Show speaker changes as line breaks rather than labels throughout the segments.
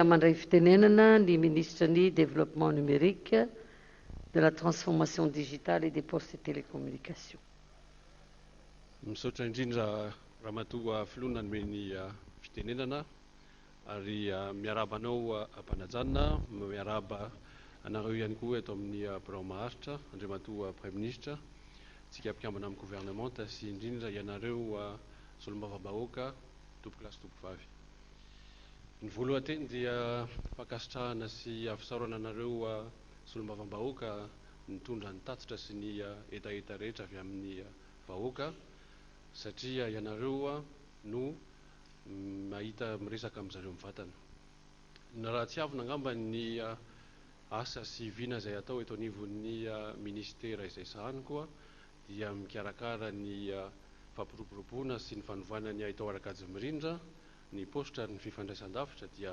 Mandray fitenenana ny minisitra ny Développement numérique, de la transformation digitale et des postes et télécommunications.
Misaotra indrindra Ramatoa Filoha nanome ny fitenenana ary miarahaba anao am-panajanona, miarahaba anareo ihany koa eto amin'ny birao maharitra, Andriamatoa Praiminisitra, tsika mpikambana amin'ny governemanta sy indrindra ianareo solombavambahoaka, tompokolahy sy tompokovavy. Ny voalohan-teny dia fankasitrahana sy fisaorana anareo solombavambahoaka nitondra ny tatitra sy ny hetaheta rehetra avy amin'ny vahoaka satria ianareo no mahita miresaka amin-dry zareo mivantana. Ny raha tsiavina angamba ny asa sy vina izay atao eto anivon'ny minisitera izay sahaniko dia mikarakara ny fampiroboroboana sy ny fanovana ny haitao ara-kajy mirindra, ny paositra ary ny fifandraisan-davitra dia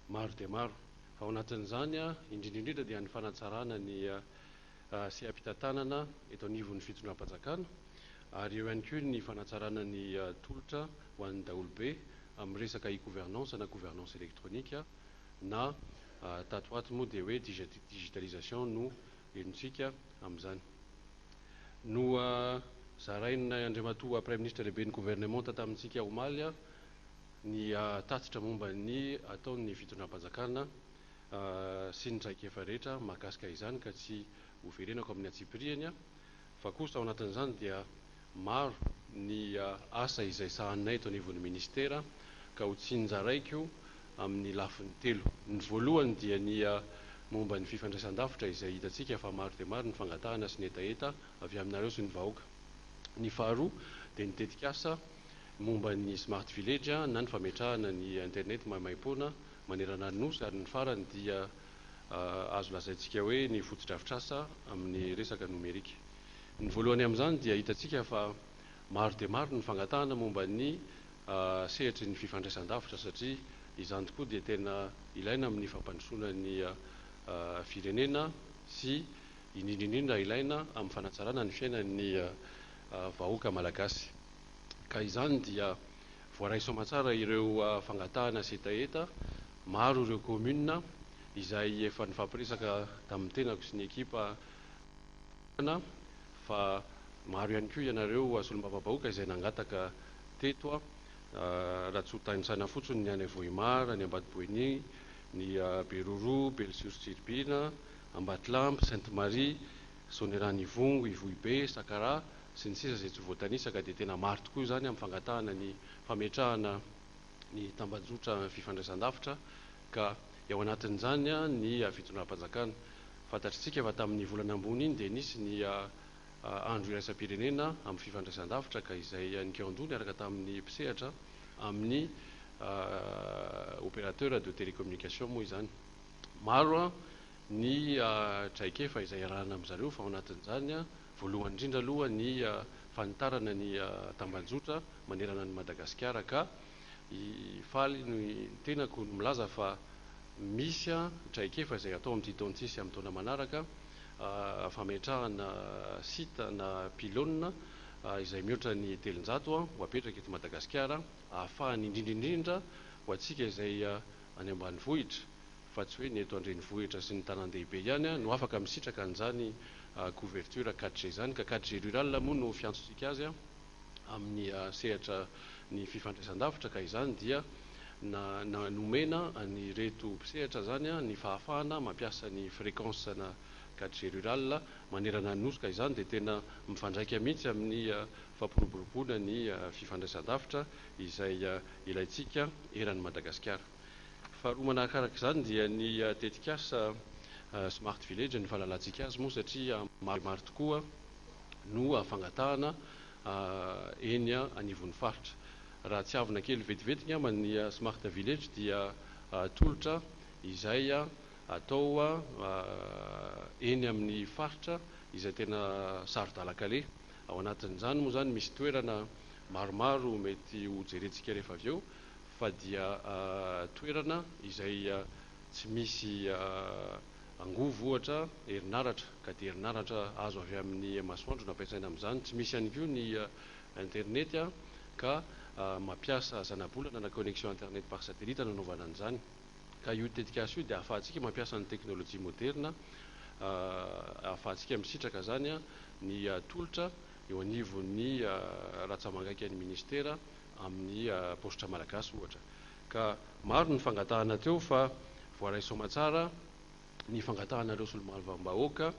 maro dia maro. Fa ao anatin'izany indrindra indrindra dia ny fanatsarana ny seha-pitantanana eto anivon'ny fitondram-panjakana ary eo ihany koa ny fanatsarana ny tolotra ho an'ny daholobe amin'ny resaka e-gouvernance na gouvernance électronique na tato ho ato moa dia hoe digitalisation no henontsika amin'izany. No zarain'ny Andriamatoa Praiminisitra lehiben'ny governemanta tamintsika omaly ny tatitra momba ny ataon'ny fitondram-panjakana sy ny traikefa rehetra mahakasika izany ka tsy hoverenako amin'ny antsipiriany fa kosa ao anatin'izany dia maro ny asa izay sahaninay eto anivon'ny minisitera ka ho tsinjaraiko amin'ny lafiny telo. Ny voalohany dia ny momba ny fifandraisan-davitra izay hitantsika fa maro dia maro ny fangatahana sy ny hetaheta avy aminareo sy ny vahoaka. Ny faharoa dia ny tetikasa momba ny Smart Village na ny fametrahana ny internet maimaimpoana manerana ny Nosy ary ny farany dia azo lazaintsika hoe ny fotodrafitrasa amin'ny resaka nomerika. Ny voalohany amin'izany dia hitantsika fa maro dia maro ny fangatahana momba ny sehatry ny fifandraisan-davitra satria izany tokoa dia tena ilaina amin'ny fampandrosoana ny firenena sy indrindra indrindra ilaina amin'ny fanatsarana ny fiainan'ny vahoaka malagasy. Ka izany dia voaray soamatsara ireo fangatahana sy hetaheta, maro ireo commune izay efa nifampiresaka tamin'ny tenako sy ny ekipa fa maro ihany koa ianareo solombavambahoaka izay nangataka teto, raha tsy ho tanisaina fotsiny ny any Vohimar, ny Ambatoboeny, ny Beroroha, Belo sur Tsiribihina, Ambatolampy, Sainte Marie, Soanierana Ivongo, Ivohibe, Sakaraha, sy ny sisa izay tsy voatanisa ka dia tena maro tokoa izany amin'ny fangatahana ny fametrahana ny tambajotra fifandraisan-davitra ka ao anatin'izany ny fitondram-panjakana. Fantatritsika fa tamin'ny volana ambony iny dia nisy ny andro iraisam-pirenena amin'ny fifandraisan-davitra ka izay nikaon-doha niaraka tamin'ny mpisehatra amin'ny opérateur de télécommunication moa izany. Maro ny traikefa izay iarahana amin-dry zareo fa ao anatin'izany voalohany indrindra aloha ny fanitarana ny tambajotra manerana an'i Madagasikara ka faly ny tenako no milaza fa misy traikefa izay atao amin'ity taona ity sy amin'ny taona manaraka fametrahana site na pylône izay mihoatra ny 300 ho apetraka eto Madagasikara ahafahany indrindra indrindra ho antsika izay any ambanivohitra fa tsy hoe ny eto an-drenivohitra sy ny tanàn-dehibe ihany no afaka misitraka an'izany couverture 4G izany ka 4G rural moa no fiantsontsika azy amin'ny sehatra ny fifandraisan-davitra ka izany dia na nomena an'ireto mpisehatra izany ny fahafahana mampiasa ny fréquence na 4G rural manerana ny nosy ka izany dia tena mifandraika mihitsy amin'ny fampiroboroboana ny fifandraisan-davitra izay ilaintsika eran'i Madagasikara. Faharoa manarakaraka izany dia ny tetikasa Smart Village ny fahalalantsika azy moa satria maro tokoa no fangatahana eny anivon'ny faritra. Raha tsy avona kely vetivety angamba ny Smart Village dia tolotra izay atao eny amin'ny faritra izay tena saro-dalan-kaleha. Ao anatin'izany moa izany misy toerana maromaro mety ho jerentsika rehefa avy eo fa dia toerana izay tsy misy angovo ohatra herinaratra ka dia herinaratra azo avy amin'ny masoandro no ampiasaina amin'izany. Tsy misy ihany koa ny internet ka mampiasa zanabolana na connexion internet par satellite no anaovana an'izany. Ka io tetikasa io dia ahafahantsika mampiasa ny teknolojia moderina, ahafahantsika misitraka izany ny tolotra eo anivon'ny ratsa-mangaikan'ny ministera amin'ny paositra malagasy ohatra. Ka maro ny fangatahana teo fa voaray soamatsara ny fangatahana ireo solombavambahoaka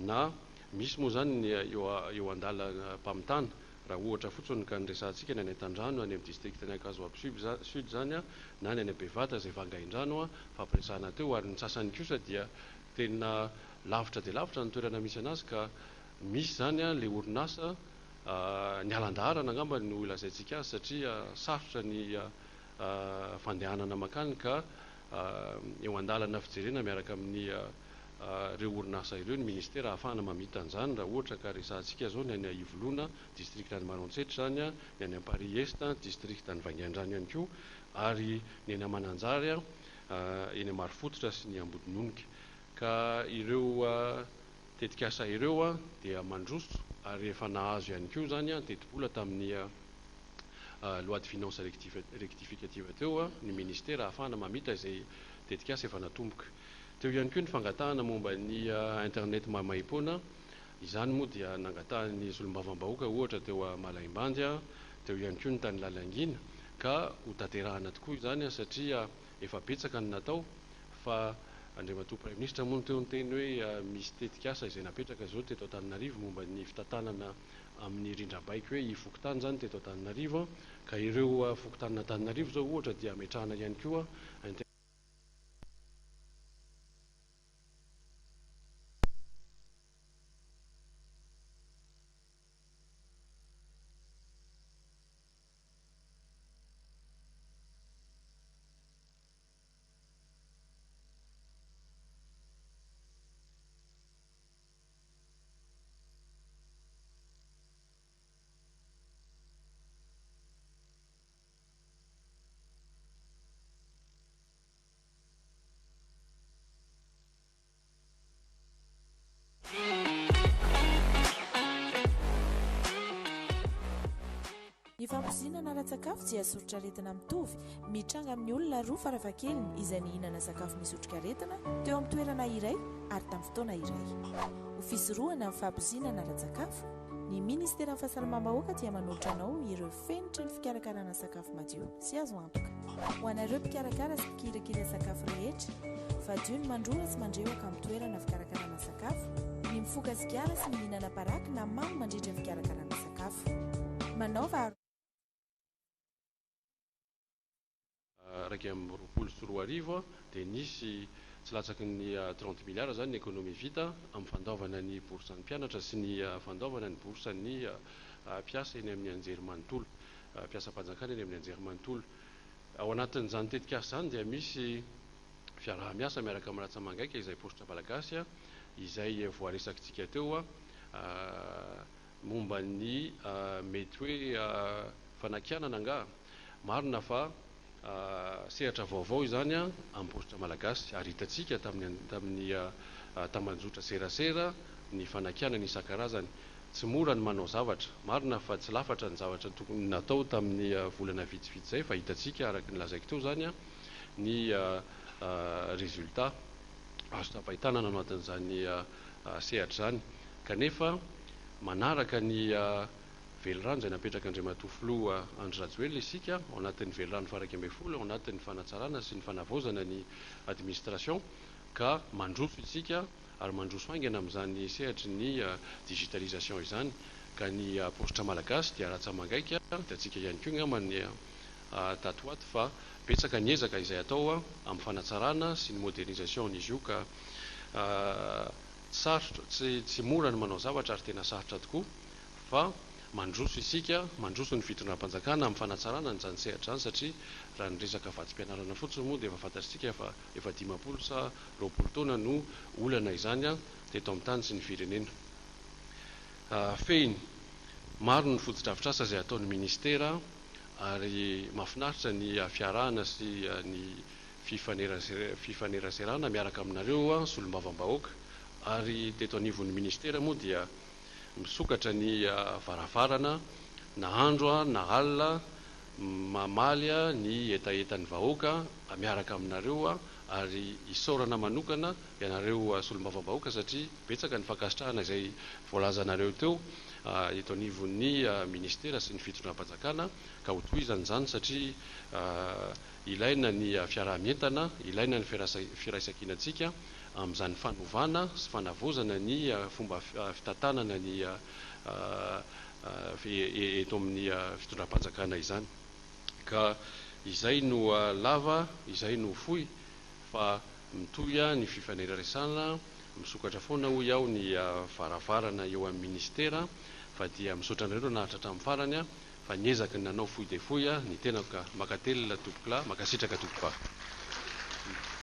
na misy moa izany ny eo andalam-pamitana. Raha ohatra fotsiny ka ny resahantsika ny any Antandrano, any amin'ny district ny Ankazoabo Sud izany na ny any Bevata izay Vangaindrano fampiresahana teo, ary ny sasany kosa dia tena lavitra dia lavitra ny toerana misy anazy ka misy izany ilay orinasa ny alan-daharana angamba no ilazaintsika azy satria sarotra ny fandehanana mankany ka eo an-dalana fijerena miaraka amin'ny ireo orinasa ireo ny ministera ahafahana mamita an'izany. Raha ohatra ka resahantsika izao ny any Ivoloina, district any Maroantsetra izany, ny any Amparihy Est, district any Vangaindrano ihany koa, ary ny any Mananjary, eny Marofototra sy ny Ambodinonoka. Ka ireo tetikasa ireo dia mandroso ary efa nahazo ihany koa izany tetibola tamin'ny loi de finance rectificative teo ny ministera ahafahana mamita izay tetikasa efa natomboka. Teo ihany koa ny fangatahana momba ny internet maimaimpoana. Izany moa dia nangatahan'ny solombavambahoaka ohatra teo Malaimbandy, teo ihany koa ny tany Lalangina, ka ho tanterahana tokoa izany satria efa betsaka ny natao fa Andriamatoa Praiminisitra moa no teo niteny hoe misy tetikasa izay napetraka izao teto Antananarivo momba ny fitantanana amin'ny rindrambaiko hoe i-fokontany izany teto Antananarivo, ka ireo fokontanin'Antananarivo izao ohatra dia ametrahana ihany koa
Ny fampoizinana ara-tsakafo dia soritr'aretina mitovy mitranga amin'ny olona roa farafahakeliny izay nihinana sakafo misy otrikaretina teo amin'ny toerana iray ary tamin'ny fotoana iray. Ho fisorohana ny fahapoizinana ara-tsakafo, ny Ministeran'ny Fahasalamam-bahoaka dia manolotra anao ireo fenitry ny fikarakarana sakafo madio sy azo antoka. Ho anareo mpikarakara sy mpikirakira sakafo rehetra, fadio ny mandrora sy mandrehoka amin'ny toerana fikarakarana sakafo, ny mifoka sigara sy mihinana paraky na mamo mandritra ny fikarakarana sakafo. Manaova
2021 dia nisy tsy latsaky ny 30 milliards izany ny économie vita amin'ny fandaovana ny bourse-n'ny mpianatra sy ny fandaovana ny bourse-n'ny mpiasa eny amin'ny anjerimanontolo, mpiasam-panjakana eny amin'ny anjerimanontolo. Ao anatin'izany tetikasa izany dia misy fiaraha-miasa miaraka amin'ny Ratsamangaika izay paositra malagasy izay voaresakitsika teo momba ny mety hoe fanakianana angaha. Marina fa sehatra vaovao izany amin'ny paositra malagasy ary hitantsika tamin'ny tambajotra serasera ny fanakianana isan-karazany. Tsy mora ny manao zavatra. Marina fa tsy lafatra ny zavatra tokony natao tamin'ny volana vitsivitsy izay fa hitantsika araka ny lazaiko teo izany ny résultat azo tsapain-tanana ao anatin'izany sehatra izany. Kanefa manaraka ny velirano izay napetrak'Andriamatoa Filoha Andry Rajoelina isika ao anatin'ny velirano faha 11 ao anatin'ny fanatsarana sy ny fanavaozana ny administration ka mandroso isika ary mandroso haingana amin'izany sehatry ny digitalisation izany ka ny paositra malagasy dia ratsa-mangaika hitantsika ihany koa angamba ny tato ho ato fa betsaka ny ezaka izay atao amin'ny fanatsarana sy ny modernisation an'izy io ka sarotra, tsy mora ny manao zavatra ary tena sarotra tokoa fa mandroso isika, mandroso ny fitondram-panjakana amin'ny fanatsarana an'izany sehatra izany satria raha ny resaka vatsim-pianarana fotsiny moa dia efa fantatritsika fa efa 50 sa 20 taona no olana izany teto amin'ny tany sy ny firenena. Fehiny, maro ny fotodrafitrasa izay ataon'ny ministera ary mahafinaritra ny fiarahana sy ny fifaneraserana miaraka aminareo solombavambahoaka ary teto anivon'ny ministera moa dia misokatra ny varavarana na andro na alina mamaly ny hetahetan'ny vahoaka miaraka aminareo Ary isaorana manokana ianareo solombavambahoaka satria betsaka ny fankasitrahana izay voalazanareo teo eto anivon'ny ministera sy ny fitondram-panjakana ka ho tohizana izany satria ilaina ny fiaraha-mientana, ilaina ny firaisankinantsika amin'izany fanovana sy fanavaozana ny fomba fitantanana ny eto amin'ny fitondram-panjakana izany. Ka izay no lava, izay no fohy fa mitohy ny fifaneraresana, misokatra foana hoy aho ny varavarana eo amin'ny ministera fa dia misaotra anareo naharitra hatramin'ny farany fa niezaka ny nanao fohy dia fohy ny tenako ka mankatelina tompokolahy, mankasitraka tompokovavy.